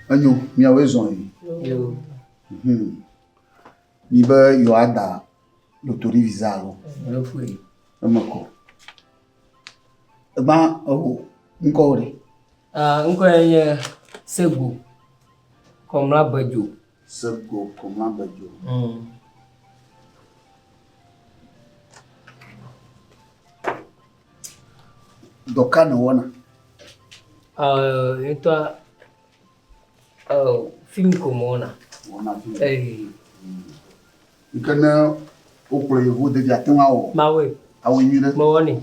Enyo, miawoe zɔ yi. Yo. Mi be yewoada lotori visa alo. Alo ƒoe. Eme kɔ. Egbã ewò ŋkɔwò ɖe? Ah, ŋkɔe nye Sego Kɔmla Bedzo. Sego Kɔmla Bedzo. Dɔ ka nèwɔna? Ah, ŋutɔa, oh, film ko mewɔna. Wɔna film. Ee. Yi ke ne wokplɔ yevuwo de dzi ate ŋu awɔ. Mawɔe. Awɔe nyuie ɖe. Mewɔnɛ.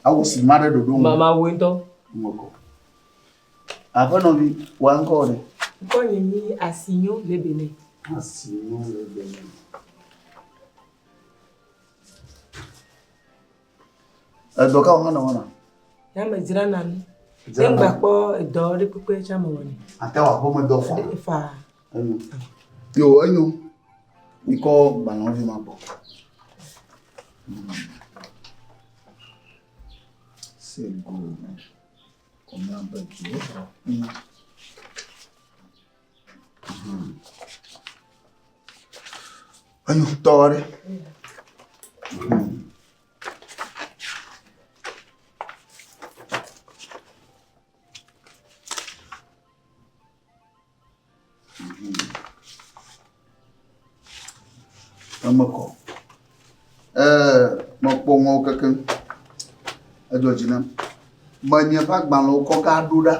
Awɔ sinima ɖe ɖoɖo ŋu. Ma mawɔe ŋutɔ. Eme kɔ. Aƒenɔvi, wò ŋkɔ ɖe? Ŋkɔnye nyi Asinyo Lebene. Asinyo Lebene. Edɔ ka wò hã nèwɔna? Ya me dzrana nu. Dzrana Ne ŋgba kpɔ edɔ ɖe kpekpe tsã mewɔnɛ. Ate wɔ aƒemedɔ faa. Faa. Enyo. Yo, enyo. Mikɔ gbalẽwo vi ma gbɔ. Sego Kɔmla Bedzo. Enyo tɔ ɖe. Eme kɔ. Mekpɔ nuawo kekeŋ. Edzɔ dzi nam. Me miaƒe agbalẽwo kɔ ga ɖo ɖa.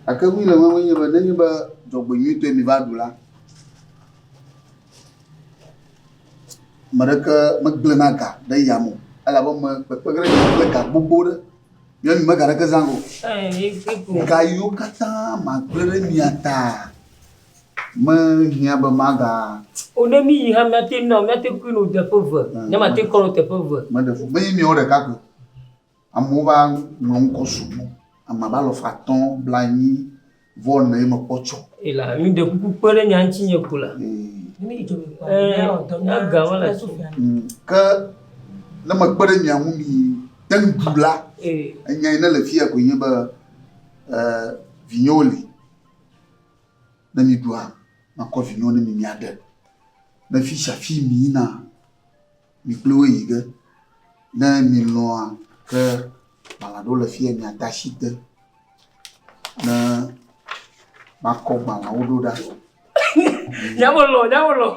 Gake nu yi le eme nye be nenye be dzɔgbenyuitɔe miva ɖu la, ame ɖeke megblẽna ga ɖe yame o elabe me kpekpe ge ɖe mia ŋu kple ga gbogbo ɖe. Miawo mi mega ɖeke zã o. Ga yiwo katã magblẽ ɖe mia ta mehiã be maga. O ne mi yi hã míate nɔ míate kui no teƒe ve. Ne mate kɔ no teƒe ve. Meɖe fu. Menye miawo ɖeka koe. Amewo va ŋlɔ ŋkɔ sugbɔ. Ame abe alafa atɔ̃, blaenyi vɔ ene ye mekpɔ tsɔ. Ela mi ɖe kuku kpe ɖe nya ŋuti nye ko la. Ga wala. Ke ne mekpe ɖe mia ŋu mi te ŋu ɖu la, enya yi ne le fia koe nye be vinyewo li. Ne mi ɖua, makɔ vinyewo ne mi miaɖe. Ne fi sia fi mi yina, mi kpli wo yi ge. Ne mi lɔ̃a ke gbalẽ aɖewo le fia miade asi te ne makɔ gbalẽawo ɖo ɖa. Nyamelɔ, nyamelɔ.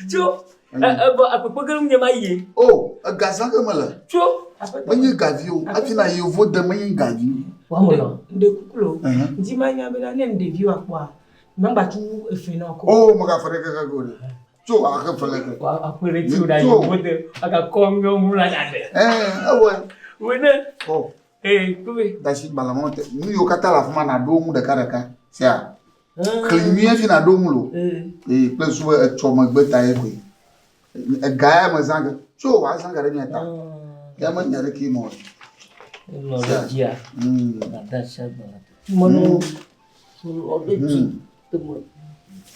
Tso, ebɔ akpekpe ge ŋu nye ma yie. O, ega zã ge mele. Tso. Menye gavi o. Hafi na yevo de menye gavi o. Woamelɔ. Ŋɖe kuku lo. Ŋdi ma nya bena ne ŋɖevi wa kpɔa, magba tu efe nɔ ko. O, megafe ɖe keke go ɖe. Tso ahe fe le ke. Aƒe ɖe tso ɖa yevo de agakɔ nyɔnu la ɖe. Ɛɛ, ewɔe. Wòe ne. Ɔ. Ee, kube. Dasi gbalẽ mɔ te. Nu yiwo katã le afi ma nàɖo wo ŋu ɖekaɖeka. Sia. Xlẽ nyuie hafi nàɖo ŋu lo. Ee, kple susu be etsɔ megbe ta ye koe. Ega ya me zã ge. Tso wòazã ga ɖe mia ta. Ya me nya ɖeke mɔ. Lɔ ɖe dzia. Dada sia gbalẽ. Mɔnu. Lɔ ɖe dzi.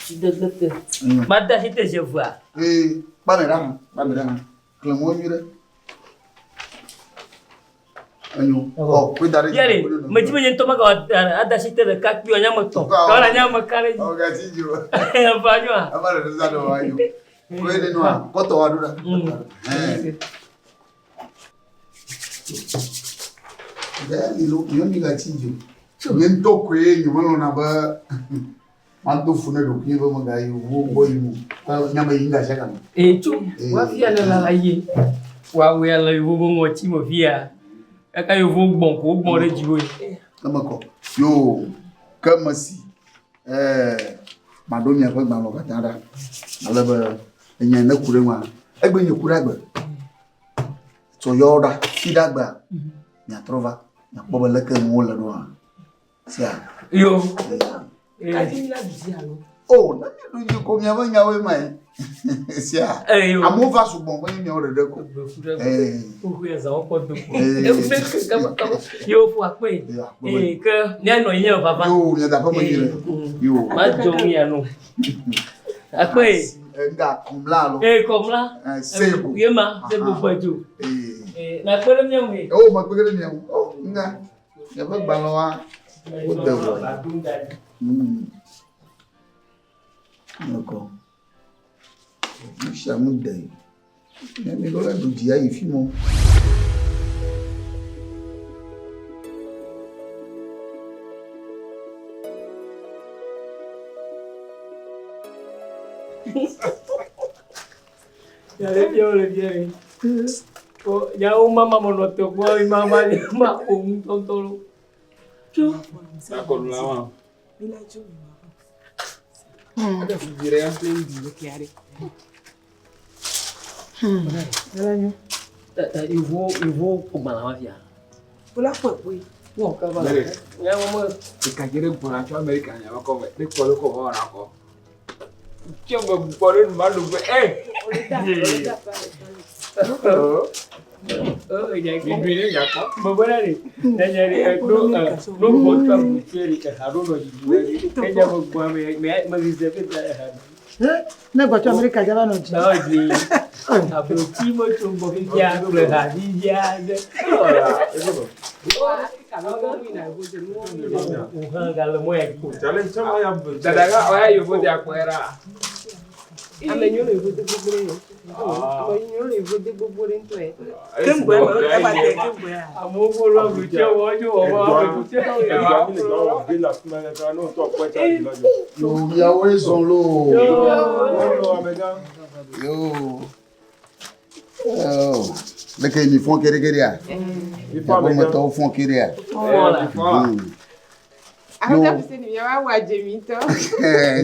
Tsi ɖe ge te. Mada asi te zi evea. Ee, kpa me ɖe hã. Kpa me ɖe hã. Xlẽ mɔ nyuie ɖe. Enyo. Ɔ, koe da ɖe dzi. Yale, medi be nye ŋutɔ magawɔ ada asi te ɖeka kpui anya me tɔ̃. Kawɔ la nya me ka ɖe dzi. Ɔ, gati dzi o. Eva nyoa. Eva ɖe ɖe ɖe wa nyo. Koe ne nua, kɔtɔ wa ɖo ɖa. Ɛn. Ɖe mi lo, mi mi gati dzi o. Nye ŋutɔ koe nye melɔ̃na be mado fu ne ɖokuinye be megayi wo gbɔ yi mo. Nya me yi ŋga sia game. Ee, tso, woafia ne la la ye. Woawoe ale yewo be ŋɔti me fia. Kaka yewo gbɔn ko wogbɔn ɖe dziwoe. Eme kɔ. Yo, ke mesi. Ɛɛ, maɖo miaƒe gbalẽwo katã ɖa. Ale be enya ne ku ɖe ŋua, egbe nye ku ɖe agbe. Tsɔ yɔ ɖa, fi ɖe agbea, miatrɔ va, miakpɔ be leke nuwo le ɖoa. Sia. Yo. Kadi mi la ɖu dzi alo? O, ne mi ɖu dzi ko miaƒe nyawoe ma ye. Sia. Amewo va sugbɔ menye miawo ɖeɖe ko. Woxɔe zã wokɔ do kpo. Yo fo akpe. Ee ke mianɔ yi nye vava. Yo miada ƒe me nyuie ɖe. Yo. Madzɔ nu ya no. Akpe. Nga kɔmla alo? Ee kɔmla. Sebo. Ye ma sebo gbedzo. Ee. Na kpe ɖe mia ŋu. O ma kpe ɖe mia ŋu. O nga miaƒe gbalẽwoa. Wode vɔ. Mekɔ. Nu sia nu de. Ne mi ɖo la ɖu dzi ayi fi mɔ. Yàrá bí ọ̀rẹ́ bí ẹ̀rín. Yàwó mama mọ̀nà tó gbọ́ mama ni ma òun tọ́ntọ́rọ́. Tó. Akọ̀nù làwọn. Ìwọ ìwọ ọgbàlà wa fìyà. Bọ́lá pọ̀ pé. Wọ́n kọ́ bá. Yàwó mọ̀. Ìkàjẹ́rẹ́ gbọ̀nà tí Amẹ́ríkà yẹn wọ́n kọ́ bẹ̀ ní kọ́ ló kọ́ wọ́n rà kọ́. Tí ọmọ gbọ́ lónìí máa lò pé ẹ́. Bíbí ní ìyàpọ̀. Bọ̀bọ̀ náà rè ẹ̀yẹ rè ẹ̀ ló ló bọ̀ tó àbùkù rè ẹ̀hà ló lọ yìí wẹ̀ ẹ̀yẹ mọ̀ gbọ́n mi mẹ̀ rìsẹ̀fẹ̀ ẹ̀hà. Ne gbɔtɔ Amerika jaba nɔ dzi. Náà di àbòtí mọ́tò ń bọ̀ fífi àgbẹ̀ àbí yá dẹ́. Dàdàgà ọ̀yá yòókù di àpò ẹ̀rà. Ame nyɔnu le ʋu de gbogbo ɖe. Ame nyɔnu le ʋu de gbogbo ɖe ŋutɔ yɛ. Kéŋgbɛ me eba tɛ kéŋgbɛ ya. Àmọ́ kó lọ bùtí ọwọ́ ọjọ́ ọwọ́ àbùtí ọwọ́. Yo, miawoe zɔn loo. Yo. Oh. Leke mi fɔn kerekerea? Miaƒe metɔwo fɔn kerea? Ahọ́tà fi ni miawa wà jèmi tọ́.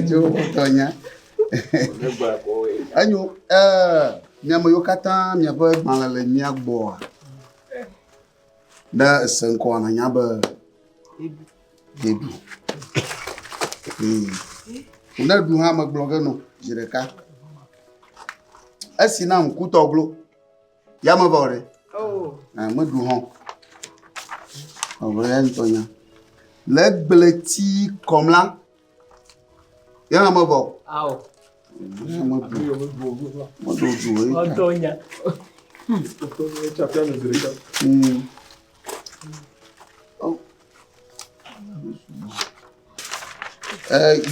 Tso tɔ nya. Enyo ɛɛ miame yiwo katã miaƒe gbalẽ le mia gbɔa. Ne ese ŋkɔa nanya be yeɖu. Ne ɖu hã megblɔ ge no zi ɖeka. Esi na ŋkutɔ glo. Ya me vɔ ɖe. Meɖu hã. Ɔwɔ ya ŋutɔ nya. Le gbleti kɔm la. Ya hã me vɔ. Awɔ. Ya meɖu. Meɖu du ye. Ɔtɔ nya.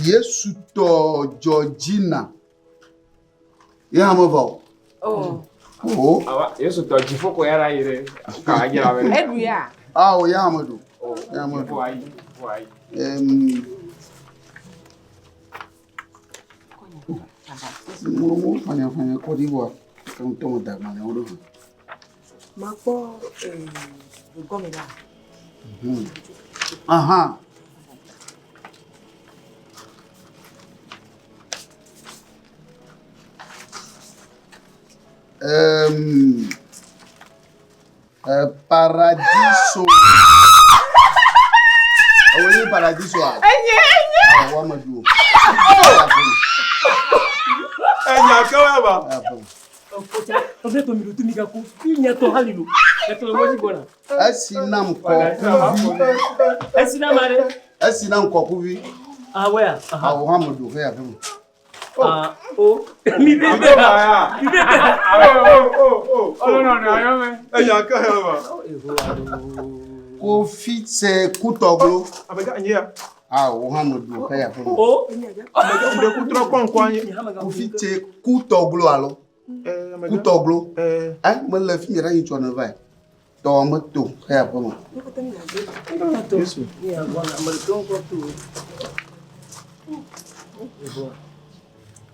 Yesu tɔ dzɔdzina. Ya hã me vɔ. Oh. O. Yesu tɔ dziƒo ko yàrá yi ɖe. Kà á nyà wɛ. Eɖu ya. Awo ya hã meɖu. Ya hã meɖu. Dziƒo ayi. Dziƒo ayi. Mo fanyafanya kɔ ɖi vɔa, ke ŋutɔ me da agbalẽwo ɖo hã. Makpɔ gɔme la. Aha. Paradiso. Ewo nye paradiso a? Enye enye. Awɔ ame ɖu o. Ẹ̀yà kẹ́wẹ́ bá. Ọbẹ̀ tó mi lò tó mi ka kó ìyẹn tó hali lò. Ẹ̀tọ́ ló wọ́n ti gbọ́dọ̀. Esi nam kɔkuvi. Esi na ma ɖe. Esi nam kɔkuvi. Awɛ a. Awɔ hã me ɖu heya fɛn. O. Mi bɛ bɛ. Mi bɛ bɛ. Ọlọ́run ọ̀nà ayọ́ mẹ́. Ẹ̀yà kẹ́wẹ́ bá. Kofi tse kutɔglo. Abega nye ya. Awɔ hã me ɖu heya fɛn. O. Abega ŋdɔ kutrɔ kɔnkɔn ye. Kofi tse kutɔglo alo. Kutɔglo. Ɛ mele fi mi ɖe anyi tsɔ ne va yi. Tɔ me to heya ƒe me. Yesu.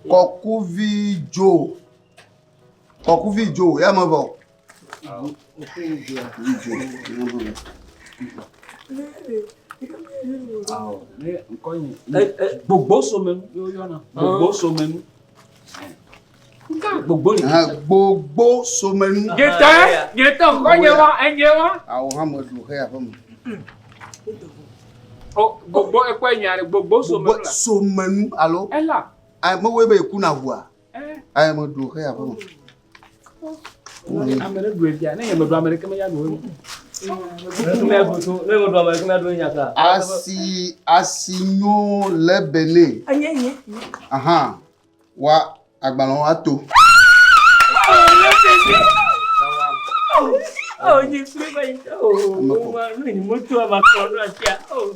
Kɔkuvi dzo. Kɔkuvi dzo ya me vɔ. Dzo ya me vɔ. Gbogbo somenu yóò yọna. Gbogbo somenu. Gbogbo ni. Gbogbo somenu. Nyetɔ nyetɔ ŋkɔ nye wa enye wa. Awɔ hã me ɖu heya ƒe me. O gbogbo ekɔ enya ɖe gbogbo somenu la. Somenu alo. Ela. Ayi mewɔe be yeku na ʋua. Ayi me ɖu heya ƒe me. Ame ɖe ɖu efia ne nye me ɖu ame ɖeke meya ɖu o. Ne me ɖu ame ɖeke meya ɖu enya sa. Asi asinyo le bene. Enye enye. Ahan wa agbalẽwo ato. Oh, nye fi ba yi. Oh, ma nu ni mo to ma kɔ nu asia. Oh.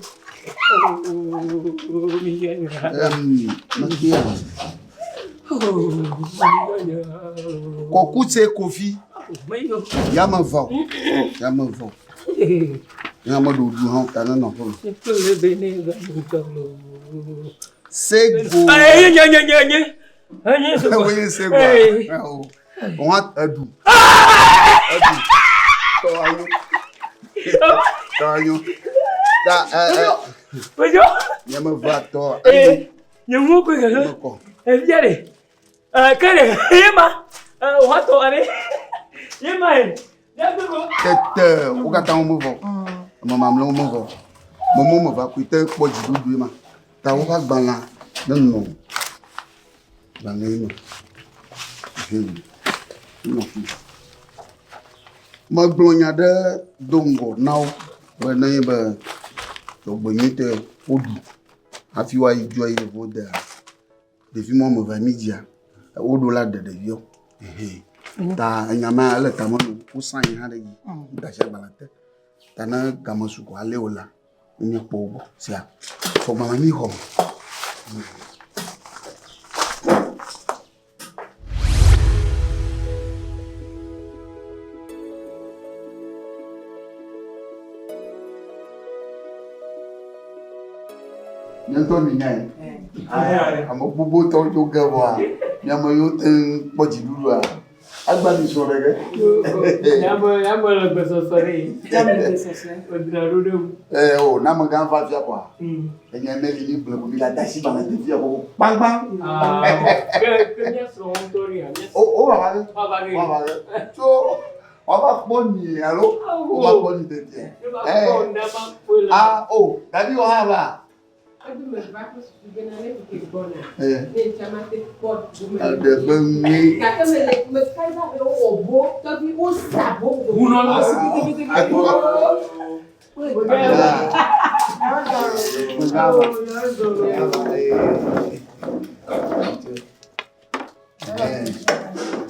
Kɔkutse Kofi. Ya me vɔ. Ya me vɔ. Ya me ɖuɖu hã ta ne nɔ ƒe me. Sego. Nye nye nye nye. Nye sego. Wo sego. Wɔn eɖu. Eɖu. Tɔ ayo. Tɔ ayo. Ta ɛ ɛ. Kojo. Nye me va tɔ. Nye mu ko ke. Efia de. Ke de ye ma. Wa tɔ ale. Ye ma ye. Tete wo katã wo me vɔ. Ame mamlɛwo me vɔ. Momo me va koe te kpɔ dziɖuɖue ma. Ta woƒe agbalẽa ne nɔ gbalẽ yi me. Hmm. Nɔ fi. Megblɔ nya ɖe do ŋgɔ na wo be ne nye be dzɔgbenyuitɔe woɖu hafi woayi dua yi yevuwo dea. Ɖevi ma woame eve mi dzia, woɖo la ɖe ɖeviwo. Ehɛn. Ta enya ma ele tame no wosan yi hã ɖe dzi. Woda asi agbalẽ te. Ta ne game su ko ale wòlea, ne míakpɔ wo gbɔ. Sia, fɔgbalẽ mi xɔ me. Nye ŋutɔ mi nyae. Ame gbogbo tɔwo tso ge vɔa, miame yiwo te ŋu kpɔ dziɖuɖua, agba mi srɔ̃ ɖe ge. Miame miame le gbesɔsɔ ɖe. Miame le gbesɔsɔ. Wòdzra ɖo ɖe ŋu. Ee o, ne amegã va fia kɔa, enye ne li mi gblẽ ko mi la de asi gbalẽ de fia ko kpaŋkpaŋ. Ke ke mía srɔ̃wo ŋutɔ ɖe ya. O o va va ge. Va va ge. Va va ge. Tso woava kpɔ nyi alo wova kpɔ nyi tetea. Ah o, davi wɔ hã va. Eɖe be nyui.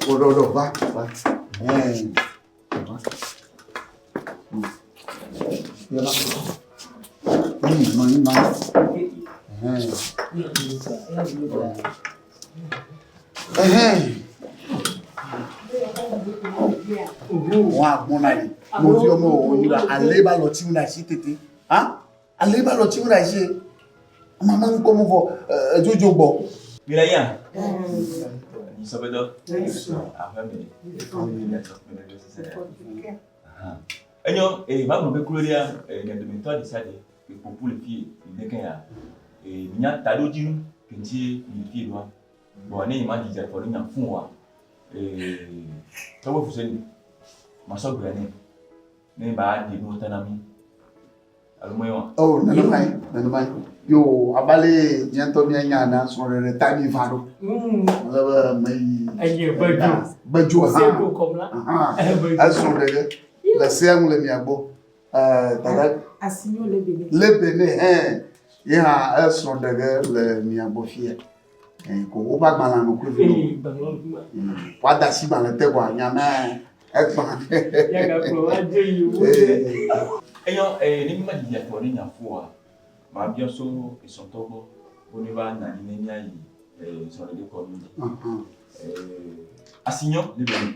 Ɖɔɖɔɖɔ va va. Wọ́n agbọ́n náà yìí. Mo fi ọmọ òun yìí alẹ́ bá lọ tí ń ra sí tètè. Ale ba lɔ tsi ŋu ɖe asi. Ama me ŋkɔ mu vɔ edzodzo gbɔ. Mi le ya. Sɔbedɔ. Aƒe me. Enyo, ee, ma gblɔ be klo ɖea, ee, mia dometɔ ɖe sia ɖe ke ƒoƒu le fie, mi ɖe ke ya. Ee, mi nya taɖodzinu ke ŋuti mi le fie ɖoa. Vɔa ne ma didi afɔ ɖe nya fũ oa, ee, tɔgbe fuseni, masɔ gbea nɛ. Ne ba ɖe nuwo ta na mi. Alo mɔ yewa? Oh, nenemae, nenemae. Yo, abe ale mía ŋutɔ míanya na srɔ̃ɖeɖe ta mi va ɖo. Ale be meyi. Eye bedzo. Bedzo hã. Sego kɔm la. Hã. Esrɔ̃ɖeɖe le sea ŋu le mia gbɔ. Eh, dada. Asinyo le bene. Le bene hẽ. Ye hã esrɔ̃ɖeɖe le mia gbɔ fia. Eh, ko woƒe agbalẽ nɔ koe vi. Woada asi gbalẽ te kɔa, nya ma egbã. Enyɔ, eh, ne mi ma didi afɔ ne nya fua, ma biɔ so esɔtɔ gbɔ, bo ne va na anyi ne mía yi, eh, srɔ̃ɖeɖe kɔ nu dzi. Eh, asinyɔ le bene.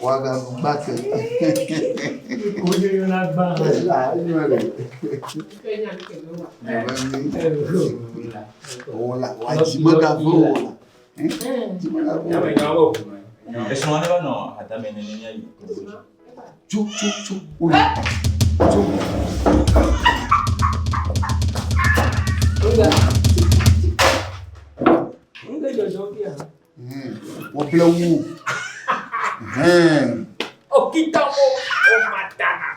Wagaɖu gbake. Wola, wadzi megave o la. Dzi megave o. Esrɔ̃ ne va nɔ hadame ne mía yi. Tso, tso, tso, wole. Tso. Woble wu. Okitamo omatana.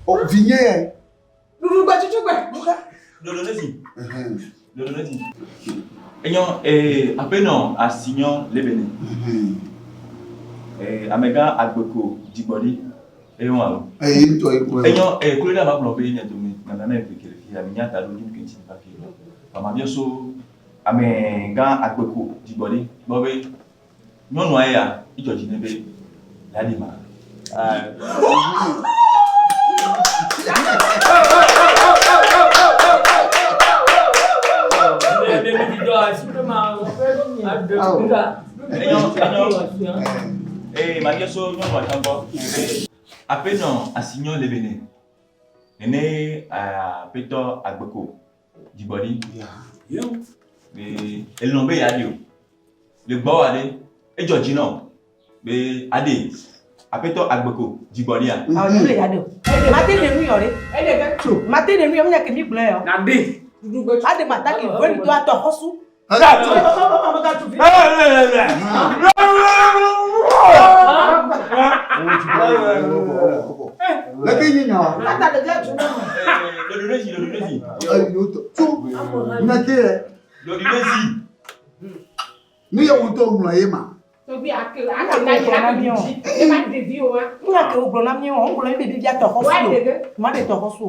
Oh, vinye yɛ. Ɖuɖugbe tutu gbe. Dodo ne zi. Dodo ne zi. Enyɔ, eh, aƒenɔ asinyɔ le bene. Eh, amegã agbeko dzigbɔɖi. Eye wɔn alo. Eye ŋutɔ ye kplɔe. Enyɔ, eh, klo ɖe ama gblɔ be nye dome, nana me eve ke le fia, mi nya ta ɖo dzi ke ŋuti va fie. Mama biɔ so amegã agbeko dzigbɔɖi gbɔ be nyɔnua ya, edzɔ dzi nɛ be la ɖi ma. Ee, ma so nyɔnu atɔ gbɔ. Aƒenɔ asinyɔ le bene. Nene aƒetɔ agbeko dzigbɔɖi. Be elɔ̃ be yeaɖi o. Le gbɔwòa ɖe, edzɔ dzi nɔ be aɖe aƒetɔ agbeko dzigbɔɖia. Awo nyɔ le yaɖe o. Mate ne nu yɔ ɖe. Mate ne nu yɔ mi ke mi gblɔ yɔ. Aɖe mata ke veli to atɔ xɔsu. Leke yi nya wa. Ata ɖe dze tu na me. Lododezi, lododezi. Tso nake yɛ. Lododezi. Nu yɛ wotɔ ŋlɔ ye ma. Togbi ake ake na yi ake dzi. E ma ɖevi o wa. Nya ke wo gblɔ na mi o, ŋgblɔ mi be bibia tɔ xɔsu o. Ma ɖe tɔ xɔsu o.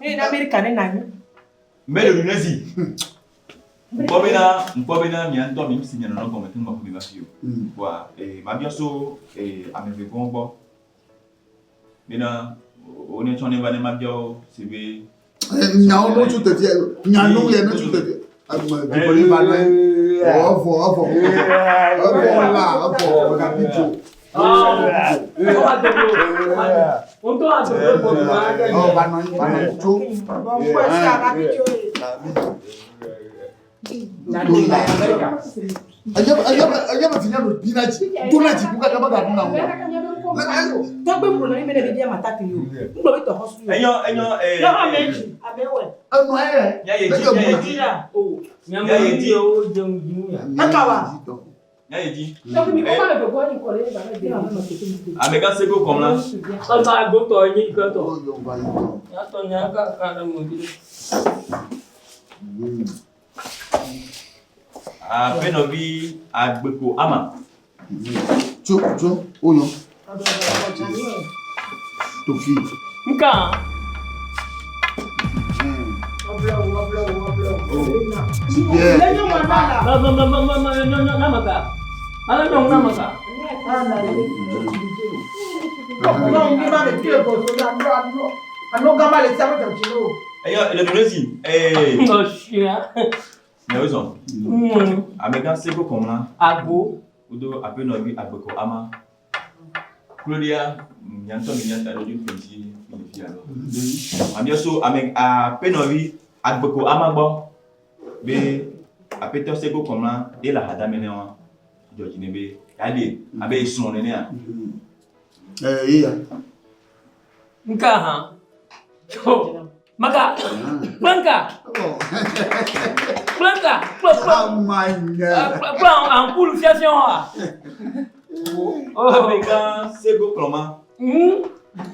Ne na Amerika ne na anyi. Mɛ lododezi. Ŋkpɔ bena ŋkpɔ bena mia ŋutɔ mi si mia nɔnɔ gɔme keŋ gbɔxwe mi va fi o. Vɔa ee mabia so ee ame eve gɔn gbɔ bena wo ne tsɔ ne va ne mabia wo si be. Nyawo ne tso teƒe nyanu yɛ ne tso teƒe. Ame dzigbɔɖi va nɔ evɔ evɔ evɔ la evɔ gabi dzo. Ɔ va nɔ anyi va nɔ anyi tso. Enye enye enye be vinya do dina dzi dona dzi kaka be gaɖu na wo. Tɔgbe ŋgblɔ na mi be ne bibia mata ke yo. Ŋgblɔ be tɔ xɔsu yo. Enyo enyo ee. Yɔ ame dzi ame wɛ. Enɔ yɛ. Nya ye dzi nya ye dzi. Nya ye dzi. Eka wa. Nya ye dzi. Togbi mi kɔkɔ ame eve gbɔ nyi kɔ ɖe ba be Amegã sego kɔm la. Eva gbɔtɔ nye yi ke tɔ. Nyatɔ nya kaka ɖe mo dzi. Aƒenɔvi agbeko ama. Tso tso woyɔ. Tofi. Nka. Ma ma ma ma ma ma nyɔ nyɔ na maka. Ala nyɔ na maka. Enyo lododezi ee. Ɔsia. Nyawo zɔn. Amegã sego kɔm la. Agbo. Wodo aƒenɔvi agbeko ama. Klodia mia ŋutɔ mi nya ta ɖo dzi ŋuti mi le fi alo. Mabia so ame aƒenɔvi agbeko ama gbɔ be aƒetɔ sego kɔm la ye le ahadame ne wa dzɔ dzi ne be yeaɖe abe esrɔ̃ nenea. Ee ye ya. Nka hã. Tso. Maka. Kplenka. Kplenka. Kple kple. Amanya. Kple ampulu fiafia wa. Amegã sego kplɔma.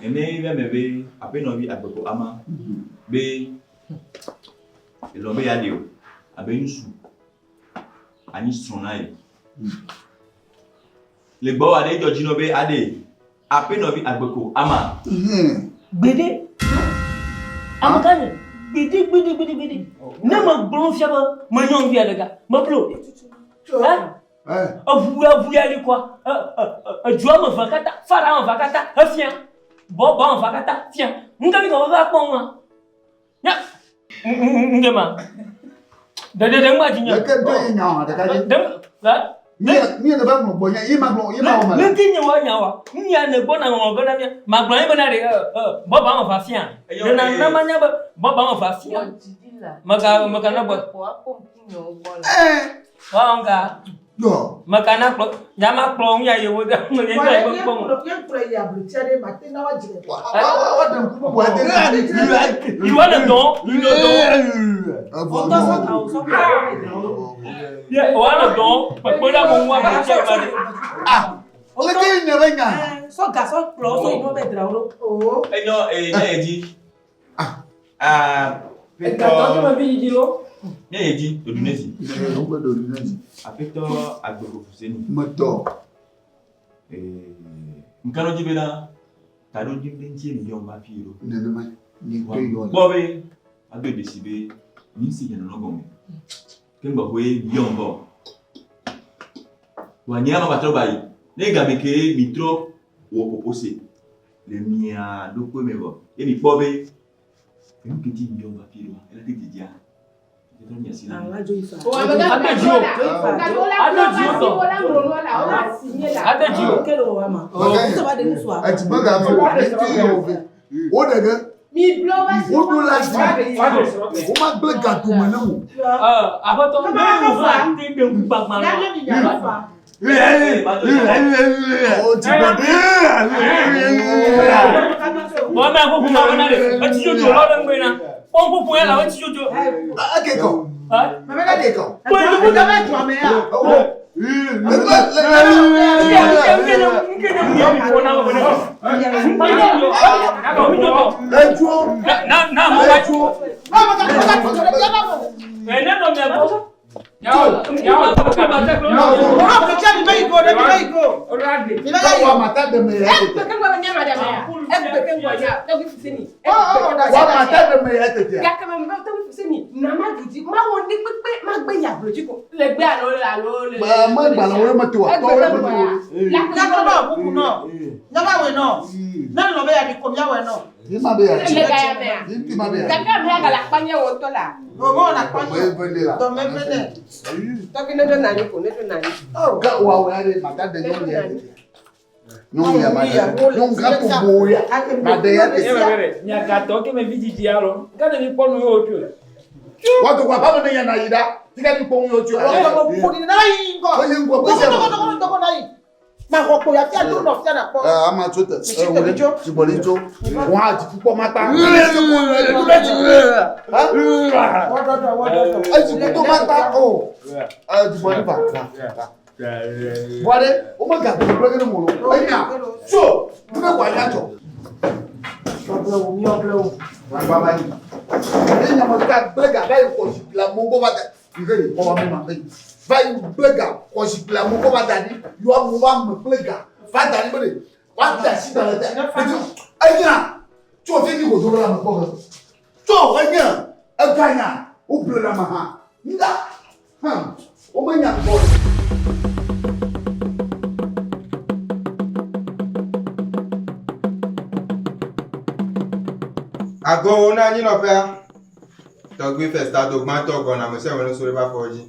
Ene be ame be aƒenɔvi agbeko ama be elɔ̃ be yeaɖe o abe ŋutsu anyi srɔ̃ na ye. Le gbɔwòa ɖe edzɔ dzi nɔ be aɖe aƒenɔvi agbeko ama. Gbeɖe. Ameka nye gbeɖe gbeɖe gbeɖe gbeɖe. Ne me gblɔ fia be me nyɔnuvi aɖe ga me blo. Eʋu eʋu ya li kɔa edua ame eve katã fara ame eve katã efia bɔbɔ ame eve katã fia. Ŋke mi kɔ va kpɔ ŋua. Nya ŋke ma. Ɖe ɖe ɖe ŋma dzi nye. Leke ŋutɔ ye nya wa ɖeka dzi. Ɖe ɛ. Mi mi ne va ŋlɔ gbɔ nye ye ma gblɔ ye ma wɔ ma. Leke nye wa nya wa. Nya ne gbɔ na ŋlɔ ge na mia. Ma gblɔ ye bena ɖe bɔbɔ ame eve fia. Ɖe na na ma nya be bɔbɔ ame eve fia. Meka meka na gbɔ. Ɛɛ. Wa ŋka. Yɔ. Meka na kplɔ. Nya ma kplɔ ŋu ya ye wo de. Nye ŋutɔ ye kpɔ ŋu. Wa ɖe ŋku bubu ade. Ìwọ le dɔn. Ìwọ le dɔn. Evɔ Wà le dɔn. Kpekpe ɖe amewo ŋu abe tse ma ɖe. Ah. Leke ye nye be nya. Sɔ ga sɔ kplɔ sɔ yi nɔ be dzra wo ɖo. Enyo ee nya ye dzi. Aƒetɔ. Egatɔ tó me vi dzidzi lo. Nya ye dzi Dodunezi. Wogbe Dodunezi. Aƒetɔ agbeko fuseni. Metɔ. Ŋka ɖo dzi bena taɖodzi ɖe ŋutie mi yɔm va fi ɖo. Nenema nye ŋutɔ yɔ. Kpɔ be ado dzesi be mi si nye nɔnɔ gɔme. Ke gbɔxɔe mi yɔm vɔ. Wa nye ama trɔ ba yi. Ne game ke mi trɔ wɔ popo se. Le mia ɖokui me vɔ. Ye mi kpɔ be enu ke dzi mi yɔ va fi ɖoa, ele te dzidzia. Trɔ mia si na mi. Wo ɖe ge. Woɖo la dzi. Womagblẽ ga dome ne wò. Aƒetɔ, ne wò te ɖe ŋkugbagba la. Bɔn mɛ ko kuma wɛnɛ de, etsi dzodzo lɔ ɖe ŋgbe na. Kpɔn kuku ya la etsi dzodzo. Eke kɔ. Eke kɔ. Nyagatɔ ke me vi dzidzi alo, gane mi kpɔ nu ye wotso. Wato kwa papa ne yana yi da, tika mi kpɔ nu ye wotso. Ama tso te, dzigbɔli tso, wọn a dzi púpọ̀ má pa. Edzi kuto má pa o, dzigbɔli va. Bɔɖe, wo me ga gblẽ ge ɖe mo lo. Enya, tso, nu ne wòa nya dzɔ. Baba yi. Enya me ka gblẽ ga va yi xɔ zikpui le amewo gbɔ va da. Yi ke yi xɔ wa me ma yi. Va yi gblẽ ga xɔ zikpui le amewo gbɔ va da ɖi. Yɔ amewo va me gblẽ ga va da ɖi be ɖe wa da asi da le te. Enya, tso fi mi ko do ɖe ame kpɔ ge. Tso enya, ega nya, wo ble ɖe ame hã. Ŋda, hã, wo me nya kpɔ. Agɔwo na anyinɔƒea. Tɔgbui Festa do gbãtɔ gɔna ame sia ame ne so ɖe eƒe afɔwo dzi.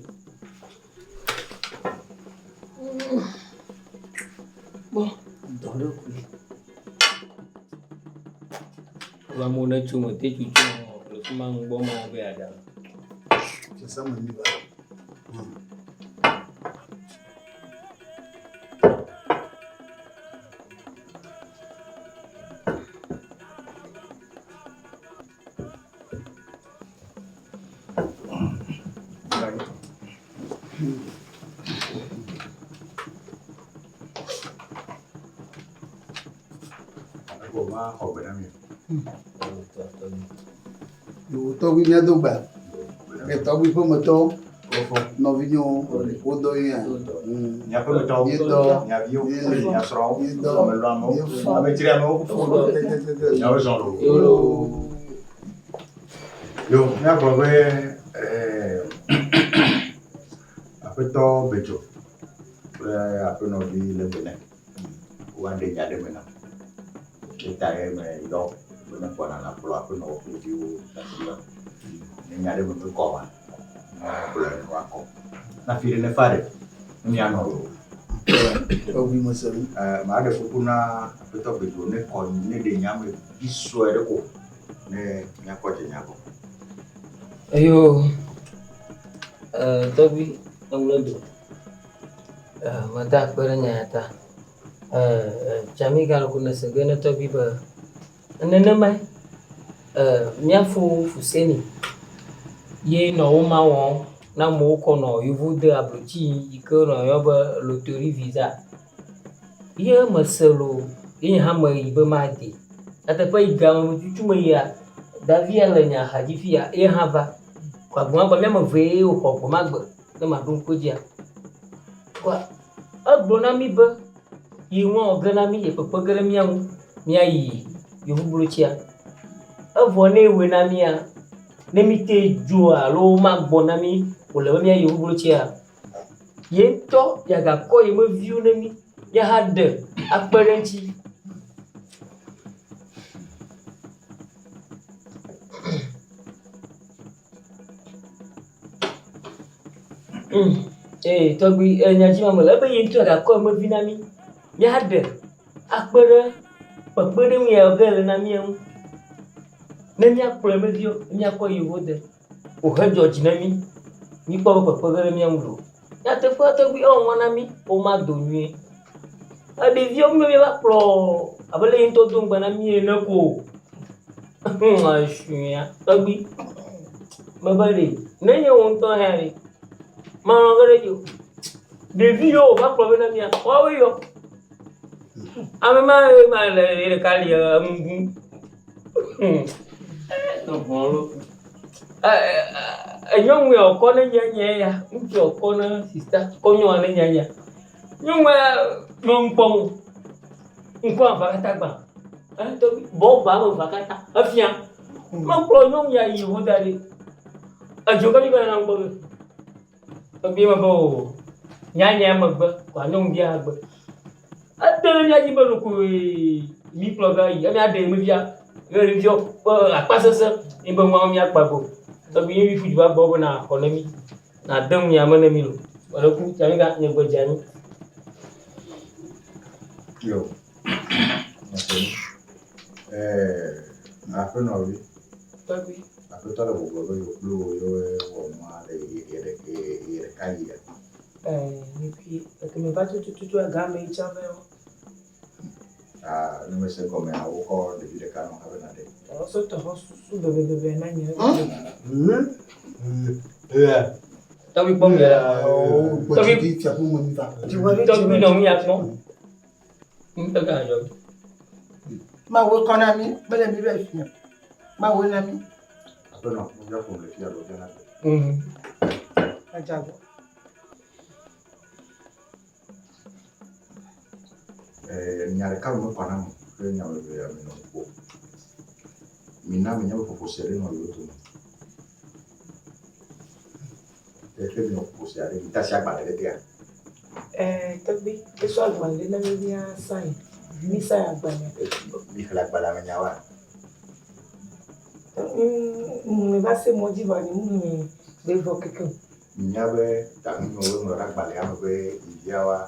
Dɔ ɖe koe. Wo amewo ne tso me te tsotso le fi ma ŋgbɔ ma be aɖa. Tɔgbi mía do gba. Tɔgbi ƒemetɔwo, nɔvinyewo, wodɔ yia. Miaƒemetɔwo, miaviwo, miasrɔ̃wo, amelɔamewo, amedzriamewo, miawo zɔ loo. Yo, míagblɔ be aƒetɔ Bedzo kple aƒenɔvi le gbe nɛ. Woaɖe nya ɖe me nam. Eta ye me yɔ be ne kpɔna na kplɔ aƒenɔwo kple viwo ɖe asi va. Ne nya ɖe me mekɔ oa, ne kplɔe ne woakɔ. Na fi ɖe ne fa ɖe, ne mianɔ loo. Tɔgbi mese nu. Maɖe kuku na aƒetɔ Bedzo ne kɔ ne ɖe nya me vi sue ɖe ko ne míakɔ dze nya gbɔ. Eyo, tɔgbi eŋlɔ do. Meda akpe ɖe nya ya ta. Tsami gale ko ne se ge ne tɔgbi be nenemae míafo Fuseni ye nɔ wo ma wɔm na amewo kɔ nɔ yevu de ablotsi yi ke nɔ yɔ be lottery visa. Ye mese loo ye nye hã meyi be made. Nyateƒe yi game tutu meyia, Davia le nye axadzi fia ye hã va. Kɔ agbemagbe mía ame evee wòxɔ gbemagbe ne maɖo ŋku edzia. Kɔa egblɔ na mí be yi nua wɔ ge na mí, ye kpekpe ge ɖe mía ŋu míayi yevublotsia. Evɔ ne ewɔe na mía, ne mí te dzoa alo magbɔ na mí wòle be míayi yevublotsia, ye ŋutɔ yeagakɔ ye me viwo ne mí míahaɖe akpe ɖe eŋuti. Ee, tɔgbui, enya dzi ma mele. Ebe ye ŋutɔ gakɔ emevi na mí. Míaɖe akpe ɖe kpekpeɖeŋu ya ge le na mía ŋu. Ne míakplɔ emeviwo, míakɔ yi wo de. Wòhe dzɔ dzi na mí. Míkpɔ be kpekpe ge ɖe mía ŋu loo. Nyateƒea tɔgbui ewɔ mɔ na mí womado nyuie. Eɖeviwo mi míeva kplɔ abe le ye ŋutɔ do ŋugbe na mí ene ko. Esũia tɔgbui mebe ɖe nenye wò ŋutɔ hã ɖe melɔ̃ ge ɖe edzi o. Ɖevi yiwo wòva kplɔ vɛ na mía woawoe yɔ. Ame ma ye ma le ye ɖeka li enu ɖum. Enyɔnu ya wòkɔ ne nye nye ya, ŋutsu wòkɔ ne sista kɔ nyɔnua ne nye ya. Nyɔnua nɔ nu kpɔm o. Ŋkɔ ava katã gbã. Bɔlba ame eve katã efia. Mekplɔ nyɔnu ya yi wo da ɖi. Edzo ke mi va yina ŋgbɔ be. Tɔgbi me be o. Nyanya megbe kɔa nyɔnuvia gbe. Ete ɖe mía dzi be ɖokoe mí kplɔ va yi. Emia ɖe mevia. Ye ɖeviɔ ƒe akpa sese ye be ŋua mía kpa go. Tɔgbi ye mi ƒu du va gbɔ be na xɔ ne mí. Na de nu ya me ne mí lo. Meɖe ku tsa mi ga nye gbe dze anyi. Yo. Eh, aƒenɔvi. Tɔgbi. Aƒetɔ le gbɔgblɔ be yewo kple wò yewoe wɔ nua le ye ɖeka yia. Eh, nyekui, eke me va tututu agame yi tsã vɛ o. Ah, ne mese gɔmea, wokɔ ɖevi ɖeka nɔ hafi nàɖe. Ɔsɔ tɔ xɔ susu bebebebe na nye. Tɔgbi kpɔ mi la. Tɔgbi tɔgbi nɔ mi akpɔ. Ŋutɔ ka dzɔ. Mawu kɔ na mi, mele mi be fia. Mawu na mi. Aƒenɔ, mo bia ƒom le fia lo bia na gbe. Adzagbo. Eh, nya ɖeka me mekɔ na mo kple nya eve ya mi nɔ ŋku. Mina mi nye be ƒoƒo se ɖe nɔ yewo dome. Efe mi nɔ ƒoƒo se aɖe, mi ta si agbalẽ ɖe tea. Eh, tɔgbi, esɔ agbalẽ na mi mía sign. Mi sign agbalẽ. Mi xlẽ agbalẽa me nyawoa? Me va se mɔ dzi vɔa nye mu xlẽ be vɔ keke o. Minya be taŋunyɔ woŋlɔ ɖe agbalẽa me be ɖeviawoa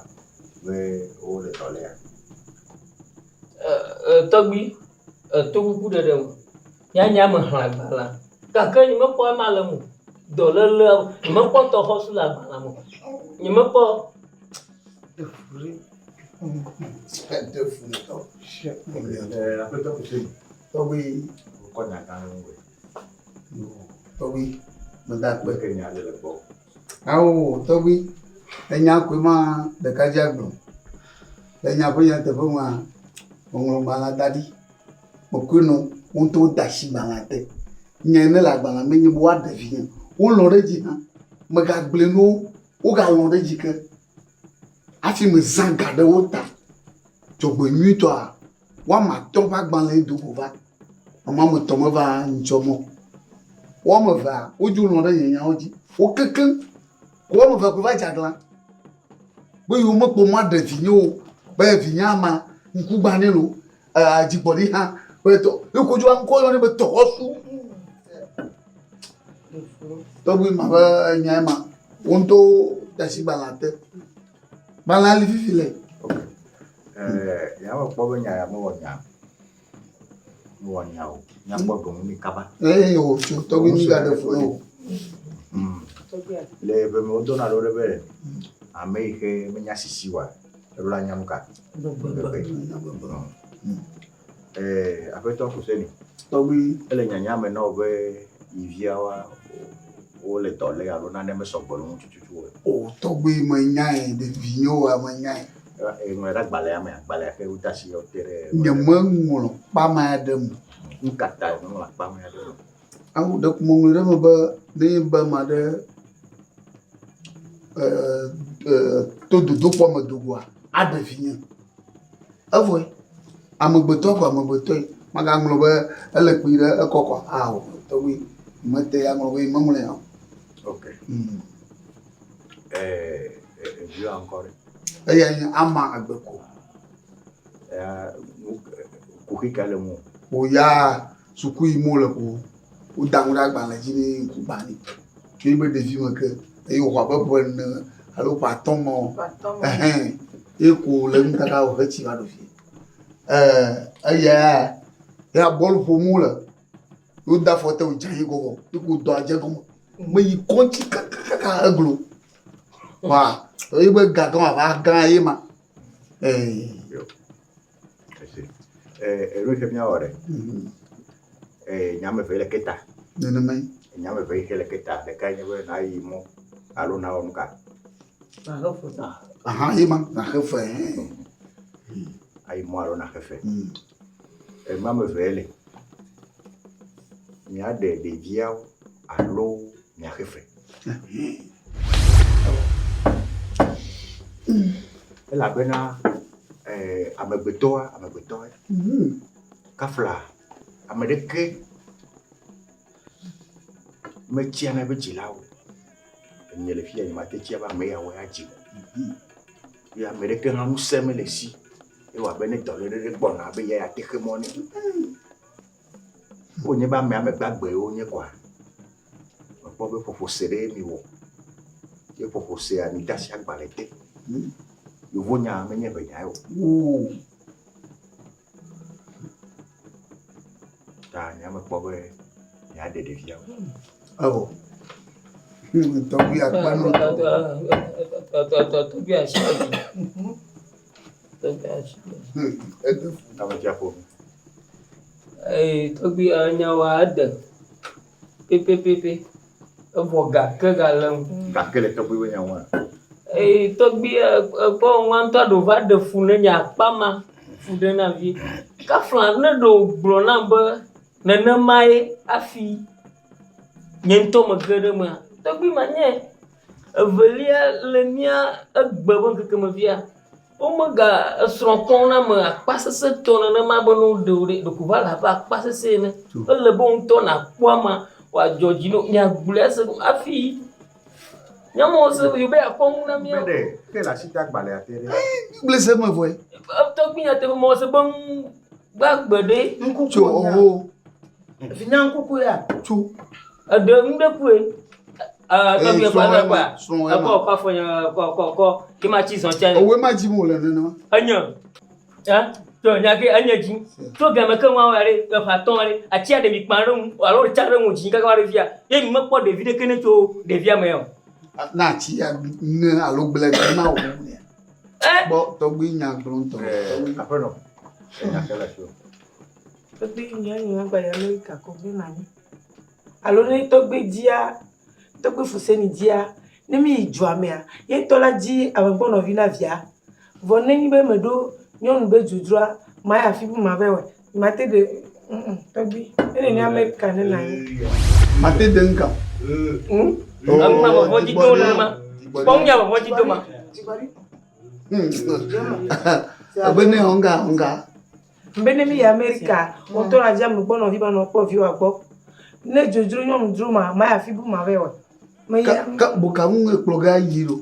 be wole dɔ lea? Tɔgbui, eto kuku ɖeɖe o. Nye nya mexlẽ agbalẽa gake nyemekpɔ ema le eme o. Dɔlélea, nyemekpɔ tɔxɔsu le agbalẽa me o. Nyemekpɔ. Aƒetɔ Kuseni. Tɔgbui. Wokɔ nya gã ɖe ŋuwòe. Tɔgbui, meda akpe. Ke nya ɖe le gbɔ. Ao, tɔgbui, enya koe ma ɖekadze agblɔ. Le nya ƒe nyateƒe mea, meŋlɔ gbalẽa da ɖi. Mekɔe nɔ wo ŋutɔ wode asi gbalẽa te. Nya yi ne le agbalẽa me nye be woaɖe vinye. Wolɔ̃ ɖe edzi hã. Megagblɔe na wo, wogalɔ̃ ɖe edzi ke. Hafi mezã ga ɖe wo ta. Dzɔgbenyuitɔa, woame atɔ̃ ƒe agbalẽe do go va. Ame woame etɔ̃ meva ŋutsɔ mɔ. Wo ame evea, wodzo lɔ̃ ɖe nye nyawo dzi. Wo kekeŋ. Ko wo ame eve koe va dze aglã be yewomekpɔ mɔ aɖe vinye o. Be vinye ama ŋku gbã nɛ loo, dzigbɔɖi hã be tɔ. Ye kodzo ŋkɔ yɔnɛ be tɔxɔsu. Tɔgbui ma be enyae ma. Wo ŋutɔwo de asi gbalẽa te. Gbalẽa li fifi le. Ok. Eh, ya me kpɔ be nya ya mewɔ nya. Mewɔ nya o. Míakpɔ ɖoŋu ni kaba. Ee, o tso tɔgbi mi gaɖe fu o. Le ƒe me wodona ɖo ɖe be ame yi ke menya sisi oa, eɖo la nya nu ka? Gbegbe. Eh, aƒetɔ Fuseni. Tɔgbi. Ele nyanya me na wò be yi viawoa wole dɔ lé alo nane mesɔgbɔ le wo ŋu tututu o. O tɔgbi menyae, ɖevi nyewoa menyae. Eŋlɔe ɖe agbalẽa me, agbalẽa ke wode asi wote ɖe. Nyemeŋlɔ kpama ɖe eme. Nu ka tae meŋlɔ akpama ɖe eme? Awu ɖeko meŋlɔe ɖe eme be ne be ame aɖe to dodokpɔ me do goa, aɖe vi nye. Evɔe amegbetɔ ko amegbetɔe. Magaŋlɔ be ele kpui ɖe ekɔkɔ ao tɔgbi mete aŋlɔ be meŋlɔe o. Ok. Eviwoa ŋkɔ ɖe? Eya nye ama agbe ko. Eya kuxi ka le ŋu? O ya suku yi mo le ko woda nu ɖe agbalẽ dzi ne ŋku gbã nɛ. Tso ebe ɖevi me ke. Eye wòxɔ abe ƒe ene alo ƒe atɔ̃ mɔ. Ɛhɛn. Ye ko le nu kaka wòhe tsi va ɖo fie. Ɛɛ eya ya bɔlu ƒom wole. Woda afɔ te wòdze anyi gɔgɔ. Ye ko dɔ adze gɔme. Meyi kɔdzi kakakaka eglo. Wa ye be ga gã wòava gã ye ma. Ee. Elo ke míawɔ ɖe. Nya ame eve le keta. Nenemae. Nya ame eve yi ke le keta. Ɖekae nye be nàyi mɔ alo nawɔ nu ka? Nàxe fe. Aha ye ma nàxe fe. Ayi mɔ alo nàxe fe. Enu ame eve le. Miaɖe ɖeviawo alo miaxe fe. Elabena amegbetɔa, amegbetɔe. Kafla, ame ɖeke metsia na eƒe dzilawo o. Enye le fiya nyemate tsi abe ame yawoe adzi o. Ye ame ɖeke hã ŋusẽ mele esi. Ewɔ abe ne dɔléle ɖe gbɔna abe ya yeate xe mɔ nɛ. Wonye be ame ame gbagbewo wonye koa, mekpɔ be ƒoƒo se ɖe mi wɔ. Ye ƒoƒo sea mi de asi agbalẽ te. Yevonya menye ʋenyae o. Ta nye mekpɔ be miaɖe ɖeviawo. Ewɔ. Tɔgbui akpe nɔ. Tɔgbui asi. Tɔgbui asi. Ame tsia ƒo. Ee, tɔgbui enyawoa ede pɛpɛpɛpɛ. Evɔ gake gale ŋu. Gake le tɔgbui be nya ŋua? Ee, tɔgbui ekpɔ ŋua ŋutɔ ɖo va ɖe fu ne nye akpa ma fu ɖe na vie. Kafla ne ɖe wògblɔ nam be nenemae hafi nye ŋutɔ mege ɖe emea, tɔgbui manye. Evelia le mía egbe ƒe ŋkeke me fia, womega esrɔ̃ kpɔm na ame akpasesẽtɔ nenema be ne woɖe wò ɖe, ɖeko wòva le abe akpasesẽ ene. Ele be wò ŋutɔ nàkpɔ amea wòadzɔ dzi na wò. Miagblɔe ase hafi míamewo se be yewobe yeakpɔ nu na míawo. Be ɖe ke le asi de agbalẽa te ɖe. Gblẽ se me vɔe. Tɔgbi nyateƒe mewɔ se be nu gbagbe ɖe. Tso ɔwo. Vinya ŋkuku ya. Tso. Eɖe nu ɖe kue. Tɔgbi ekɔ ekɔ ekɔ ekɔ afɔ nye kɔ kɔ kɔ ke ma tsi zɔn tse. Owó ma dzi mo le nenema. Enye. Eh? To nya ke enye dzi. To game ke ŋua ɖe eƒe atɔ̃ ɖe atsia ɖe mi kpa ɖe ŋu alo tsa ɖe ŋu dzi kaka ɖe fia. Ye mi mekpɔ ɖevi ɖeke ne tso ɖevia me o. Na atsi ya ne alo gblẽ ɖe ma wo ne. Gbɔ tɔgbi nya gblɔ ŋutɔ. Aƒenɔ. Enya ke le fi o. Tɔgbi nya nya gba ya Amerika ko be na nyi. Alo ne tɔgbi dzia, tɔgbi Fuseni dzia, ne mi yi dua mea, ye ŋutɔ la dzi amegbɔnɔvi na via. Vɔ ne nyi be meɖo nyɔnu be dzodzroa, mayi afi bu ma va wɔe. Mate ɖe, ŋ tɔgbi, ne nene Amerika ne na nyi. Mate de ŋka. Ŋ? Ŋma vɔvɔ dzi do le ma. Kpɔ ŋu nya vɔvɔ dzi do ma. Ebe ne ŋga ŋga. Be ne mi yi Amerika, wotɔ la dzi ame gbɔ nɔvi ba nɔ kpɔ viwòa gbɔ. Ne dzodzro nyɔnu dzro ma, ma yi afi bu ma vɛ wɔe. Me yi. Ka bu ka ŋu ekplɔ ge ayi ɖo.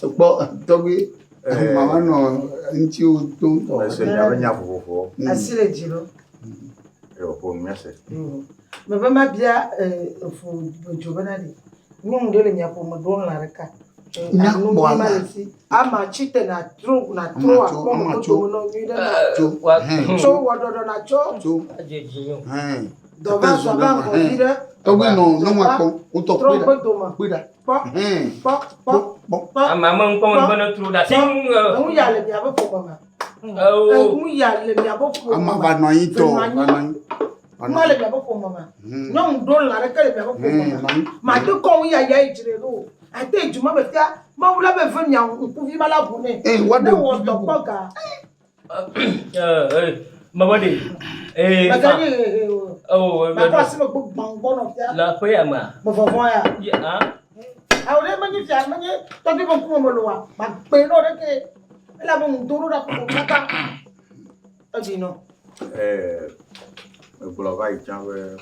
Ekpɔ tɔgbi mama nɔ ŋutiwo to ŋutɔ. Mese nya be nya vovovowo. Asi le dzi ɖo. Ewɔ ƒo nu míase. Mebe mabia efu dzo bena ɖe nyɔnu ɖe le mia ƒome ɖo lã ɖeka. Nyakpɔ ala. Ama tsi te na tro na tro akpɔ me to no nyui ɖe na. Tso. Tso wɔɖɔɖɔ na tso. Tso. Dɔva zɔ va ŋgɔ vi ɖe. Tɔgbi nɔ nyɔnua kpɔm. Wotɔ kpɔ ɖa. Kpɔ ɖa. Kpɔ. Kpɔ. Kpɔ. Kpɔ. Ama me ŋkpɔ me be ne tro ɖa. Si ŋu. Enu ya le miaƒe ƒome me. Enu ya le miaƒe ƒome me. Ama va nɔ anyi tɔ. Va nɔ anyi. Nua le miaƒe ƒome me. Nyɔnu ɖo lã ɖeke le miaƒe ƒome me. Mate kɔ ŋu ya ya yi dzre ɖo. Ate dzu ma me fia. Mawu la be ve mia ŋkuvi ma la ʋu nɛ. Ne wɔ dɔ kpɔ ga. Mama ɖe. Ee. Mèganyi hehe o. Oh. Makɔ asi me gbɔ gbɔ nɔ fia. Le aƒe ya mea. Me vɔvɔ ya. Ye ah. Awo ɖe menye fia menye tɔgbi be ŋkume me loa. Magbe nɔ ɖe ke. Elabe ŋdo ɖo ɖa ƒo kaka. Edzi nɔ. Ee, megblɔ va yi tsã be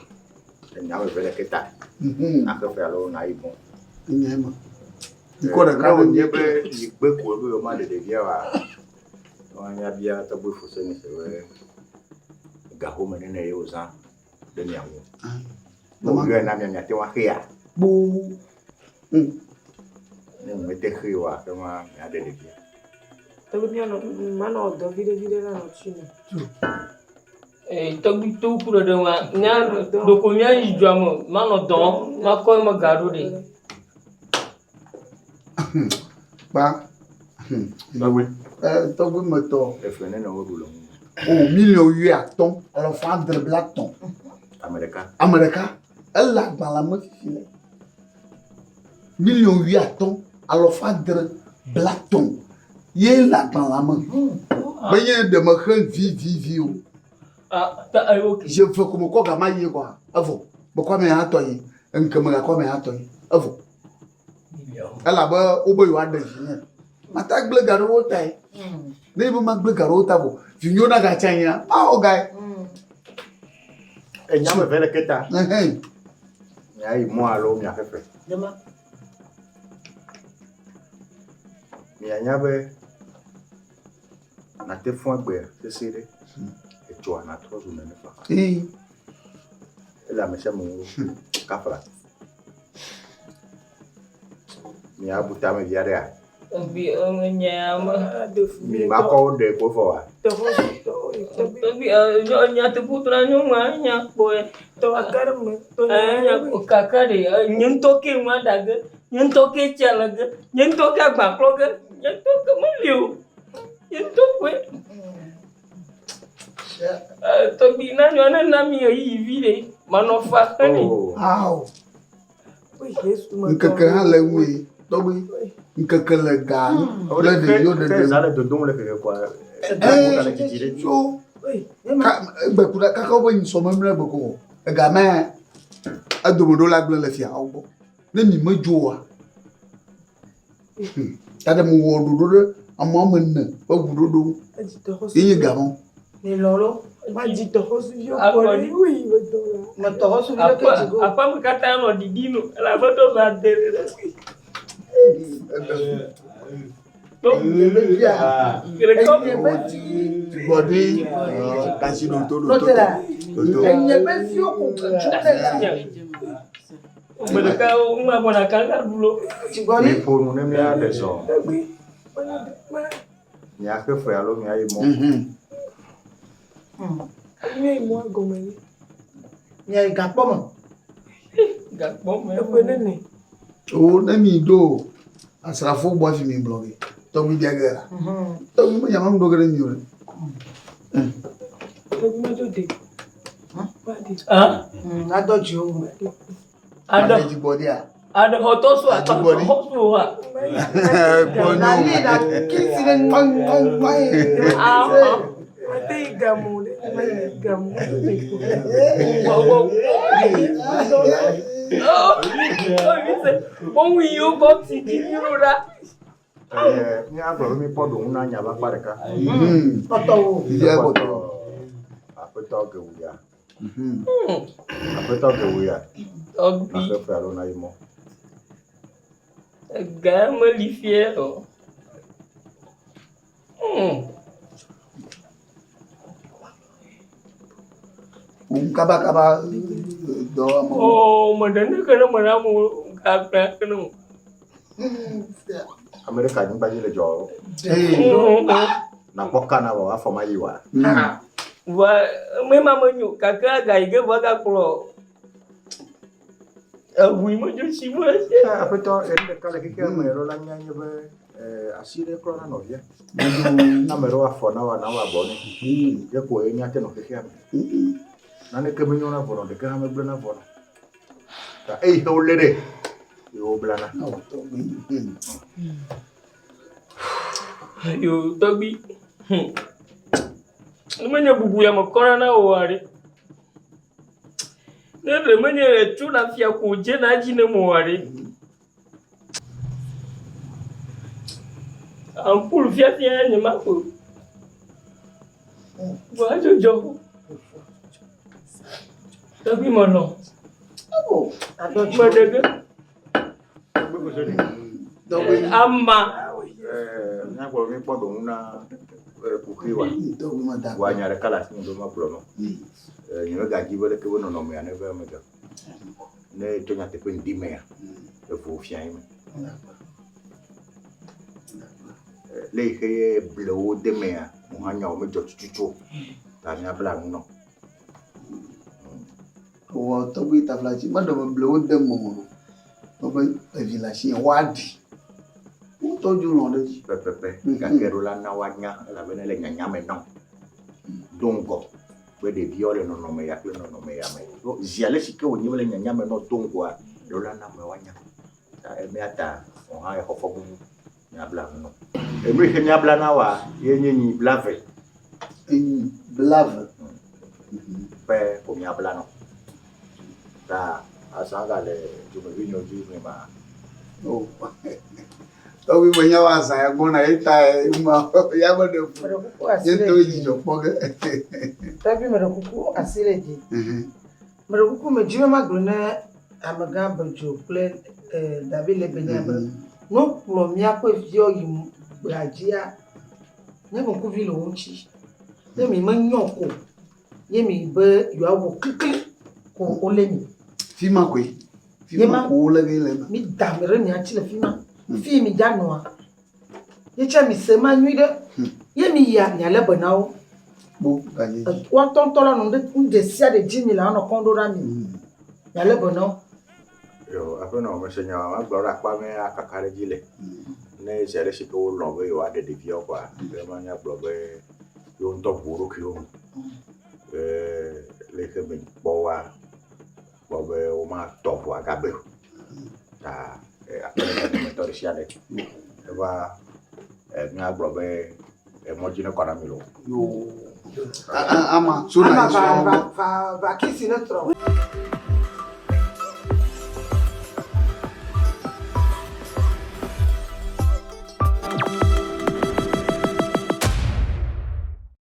enya ame eve le keta. Naxe fe alo nayi mɔ. Enye ma. Ŋkɔ ɖeka Ne wònye be yi gbe ko be yewomaɖe ɖevia oa, woanya bia tɔgbui Fuseni se be gahome nene ye wòzã ɖe mia ŋu. Ne wòyɔe na mia, miate ŋu axea? Kpoo. Ne nyemete xee oa, ekema miaɖe ɖevia. Tɔgbi mianɔ, manɔ dɔ viɖe viɖe la nɔ tsi me. Ee, tɔgbi to ku ɖeɖe wa, mía ɖoko mía yi dua me, manɔ dɔ, makɔ eme ga ɖo ɖe. Kpa. Tɔgbi. Tɔgbi me tɔ. Efe nene woɖu le ŋu. O miliɔn wuiatɔ̃ alafa adre blaetɔ̃. Ame ɖeka. Ame ɖeka. Ele agbalẽ me fifi le. Miliɔn wuiatɔ̃ alafa adre blaetɔ̃ ye le agbalẽa me. Menye ɖe mexe vivivi o. Zi eve ko mekɔ ga ma yie kɔa, evɔ. Mekɔ ame hã tɔ yi. Ŋke megakɔ ame hã tɔ yi. Evɔ. Elabe wobe yewoaɖe vinye. Mate agblẽ ga ɖe wo tae. Ne be magblẽ ga ɖe wo ta vɔ, vinyewo nagatsi anyia, mawɔ gae. Enya me ve le ke ta. Miayi mɔ alo miaxe fe. Mianya be nate fũ agbea sesẽ ɖe. Etsɔa natrɔ zu nene fa. Ele ame sia ame ŋu. Kafla. Miabu tame vi aɖea? Tɔgbi enye ame. Mi ma kɔ wo ɖe ko vɔ wa. Tɔgbi nyateƒe tra nyɔnua nya kpɔe. Nya kaka ɖe nye ŋutɔ ke nua ɖa ge, nye ŋutɔ ke tsia le ge, nye ŋutɔ ke agba klɔ ge, nye ŋutɔ ke meli o, nye ŋutɔ koe. Tɔgbi na nyɔa ne na mi ɣeyiɣi vi ɖe, manɔ fa xe nɛ. Ao. Ŋkeke hã le ŋue tɔgbi. Ŋkeke le ga le ɖeviwo ɖeɖe. Zã le dodom le xexe kɔa. Ee, tso egbe ku ɖe kaka wobe nyisɔ memlɛ gbe ko. Ega mɛ edome ɖo la gblẽ le fiawo gbɔ. Ne mi medzo oa, ta ɖe mewɔ ɖoɖo ɖe ame woame ene ƒe ŋuɖoɖo ŋu. Ye nye ga mɔ. Aƒeme katã nɔ ɖiɖim elabe ɖo va de ɖe. Gbɔɖi kasi ɖo to ɖo to to. Gbe ɖeka ŋua gbɔna kanga ɖu lo. Mi ƒo nu ne míaɖe zɔ. Miaxe fe alo miayi mɔ. Miayi mɔ gɔme ye. Miayi gakpɔ me. Gakpɔ me. Eƒe nene. O ne mi ɖo asrafo gbɔ hafi mi gblɔ ge. Tɔgbi bia ge la. Tɔgbi me nyama ŋu ɖo ge ɖe mi o. Tɔgbi me do de. Ah. Adɔ dziwo. Aɖe dzigbɔɖia. Aɖe xɔtɔ so Dzigbɔɖi. xɔ so wa. Kpɔ Nali na kisi ɖe ŋkpɔŋ ŋkpɔŋ ŋkpɔŋ. Mate yi gamu ɖe. Mate yi gamu. Ohun yìí ó kọ́ ti di nírú ra. Míagblɔ be míkpɔ ɖo ŋu na nya be akpa ɖeka. Kpɔtɔ wo. Ìyá kpɔtɔ. Aƒetɔ gewuya. Aƒetɔ gewuya. Tɔgbi. Naxe fe alo nayi mɔ. Ega meli fie o. Òun kábàkábà dɔ amewo. O me ɖe ne ke ne me na mo gagba ke ne mo. Ame ɖe ka anyigba dzi le dzɔ. Nakpɔ ka na wɔ afɔ ma yi wa. Va me ma me nyo gake aga yi ke va gakplɔ eʋu yi me dzo tsi me. Aƒetɔ enu ɖeka le xexea me ɖo la nya nye be asi ɖe klɔ na nɔvia. Ne ame ɖewo afɔ na wa na wa gbɔ nɛ. Ye ko ye nya te nɔ xexea me. Naneke menyo na vɔnɔ ɖeke hã megblẽ na vɔnɔ. Ta eyi he wolé ɖe ye woblana. Yo tɔgbi. Ne menye bubu ya me kɔna na wo aɖe. Ne ɖe menye ɖe tso na fia ko dze na dzi ne mo aɖe. Ampul fiafia nye ma ko. Wa dzodzɔ. Tɔgbi melɔ. Meɖe ge. Ama. Míagblɔ be míkpɔ ɖo ŋu na kuxi wa. Wa nya ɖeka le asinye be magblɔ nɔ. Nye megadzi be leke be nɔnɔmea neva eme ga. Ne etso nyateƒe ŋdi mea, evo fia ye me. Le yi xe ble wo de mea, mo hã nyawo medzɔ tututu o. Ta míabla nu nɔ. Wɔ tɔgbi taflatsi meɖe me ble wo de me o. Tɔgbe evi le asinye woaɖi. Wotɔ dzo lɔ̃ ɖe edzi. Pɛpɛpɛ. Gake ɖo la na woanya elabena ele nyanya me nam do ŋgɔ be ɖeviawo le nɔnɔme ya kple nɔnɔme ya me. Zi ale si ke wònye be le nyanya me nɔ do ŋgɔa, ɖo la na ame woanya. Ta emea ta wò hã exɔ fɔbubu míabla nu nɔ. Enu yi ke míabla na woa, ye nye nyi blave. Enyi blave. Ƒe ko míabla nɔ. Ta azã gale dzomevi nyo dzi me ma. Oh. Tɔgbi menya wa azã ya gbɔna ye ta ma ya me ɖe fu. Ye ŋutɔ ye dzidzɔ kpɔ ge. Tɔgbi meɖe kuku asi ɖe dzi. Meɖe kuku medzi be magblɔ na amegã Bedzo kple David Lebenya be ne wokplɔ míaƒe viwo yi gbea dzia, míaƒe ŋkuvi le wo ŋuti. Ne mi menyɔ ko ye mi be yewoawɔ klikli ko wolé mi. Fi ma koe. Fi ma ko wolé ge le eme. Mi da ame ɖe mia ŋuti le fi ma. Fi mi dza nɔa. Ye tse mi se ma nyui ɖe. Ye mi yia mialé be na wo. Kpo ganye dzi. Woa ŋutɔŋutɔ la nɔ nu ɖe sia ɖe dzi mi le anɔ kɔm ɖo ɖa mi. Mialé be na wo. Yo, aƒenɔ, mese nya ma gblɔ ɖe akpa me akaka ɖe edzi le. Ne zi ale si ke wolɔ̃ be yewoaɖe ɖeviawo kɔa, ema míagblɔ be yewo ŋutɔ ʋu wo ɖokuiwo me. Be le xexeme kpɔ woa, kpɔ be womatɔ ʋua gabe o. Ta aƒenɔ dometɔ ɖe sia ɖe eva míagblɔ be emɔ dzi nekɔ na mi loo. Yo. Ama, so na Ama yesu va va va va va kisi ne trɔ.